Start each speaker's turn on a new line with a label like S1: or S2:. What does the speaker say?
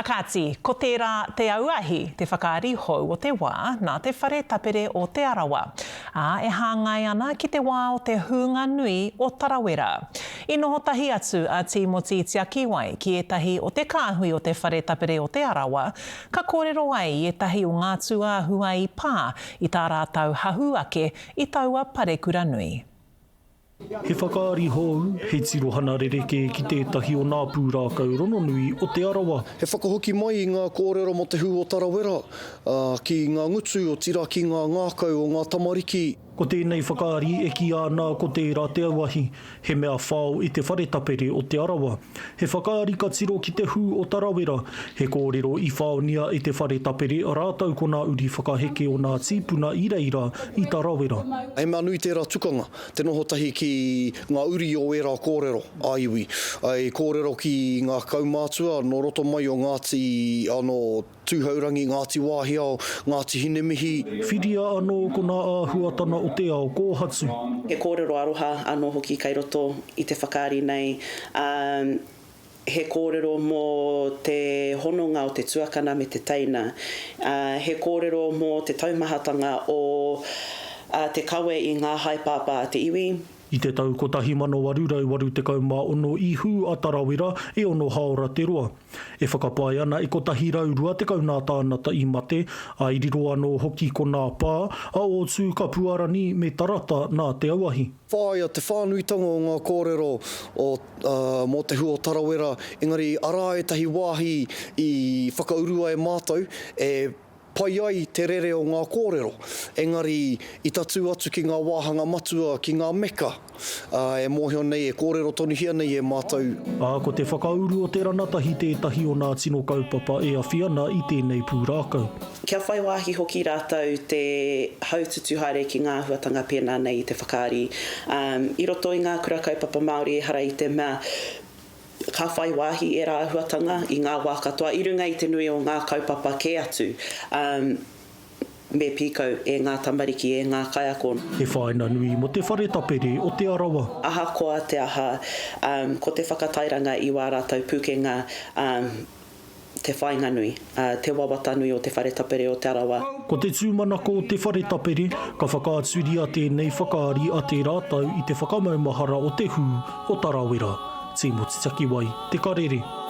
S1: A kāti, ko tērā te auahi, te whakaari hou o te wā nā te whare tapere o Te Arawa, ā, e hāngai ana ki te wā o te hūnga nui o Tarawera. I noho tahi atu a Tīmoti Tiakiwai ki ētahi o te kāhui o te whare tapere o Te Arawa, ka kōrero ai i ētahi o ngā tūāhua i pā i tā rātou hahū ake i taua parekura nui.
S2: He whakaari hou, he tirohana rerekē ki tētahi o nā pūrākau rongonui o Te Arawa.
S3: He whakahoki mai i ngā kōrero mō te hū o Tarawera, ā, ki ngā ngutu, otirā ki ngā ngākau o ngā tamariki.
S2: Ko tēnei whakaari e kīia ana ko tērā te auahi, he mea whao i te whare tapere o Te Arawa. He whakaari ka tiro ki te hū o Tarawera, he kōrero i whaonia e te whare tapere rātou ko nā uri whakaheke o nā tīpuna i reira i Tarawera.
S3: He mea nui tērā tukanga, te noho tahi ki ngā uri o ērā kōrero ā-iwi. I kōrero ki ngā kaumātua nō roto mai o Ngāti, nō Tūhourangi, Ngāti Wāhiao, Ngāti Hinemihi.
S2: Whiria anō ko nā āhuatana o te ao kōhatu.
S4: He kōrero aroha anō hoki kei roto i te whakaari nei, ā, he kōrero mō te hononga o te tuakana me te teina, ā, he kōrero mō te taumahatanga o te kawe i ngā haepāpā a te iwi.
S2: I te tau 1886 i hū a Tarawera e ono haora te roa. E whakapae ana i 120 nā tānata i mate, ā, i riro anō hoki ko nā pā, a Ōtūkapuarani me Tarata nā te auahi.
S3: Whāia te whānuitanga o ngā kōrero o mō te hua o Tarawera, engari arā ētahi wāhi i whakaurua e mātou e pai ai te rere o ngā kōrero, engari i tatū atu ki ngā wāhanga matua, ki ngā meka, ā, e mōhio nei, e kōrero tonuhia nei e mātou.
S2: Ā, ko te whakauru o te ranatahi tētahi o nā tino kaupapa e awhi ana i tēnei pūrākau.
S4: Kia whai wāhi hoki rātou te haututu haere ki ngā āhuatanga pēnā nei i te whakaari. I roto i ngā kura kaupapa Māori ehara i te mea Ka whai wāhi ērā āhuatanga i ngā wā katoa i runga i te nui o ngā kaupapa kē atu me pīkau e ngā tamariki, e ngā kaiako.
S2: He whāina nui mō te whare tapere o Te Arawa.
S4: Ahakoa te aha, ko te whakatairanga i wā rātou pūkenga te whāinga nui, te wawata nui o Te Whare Tapere o Te Arawa.
S2: Ko te tūmanako o Te Whare Tapere, ka whakaaturia tēnei whakaari a tērā tau i te whakamaumahara o te hū o Tarawera. Tīmoti Takiwai, Te Karere.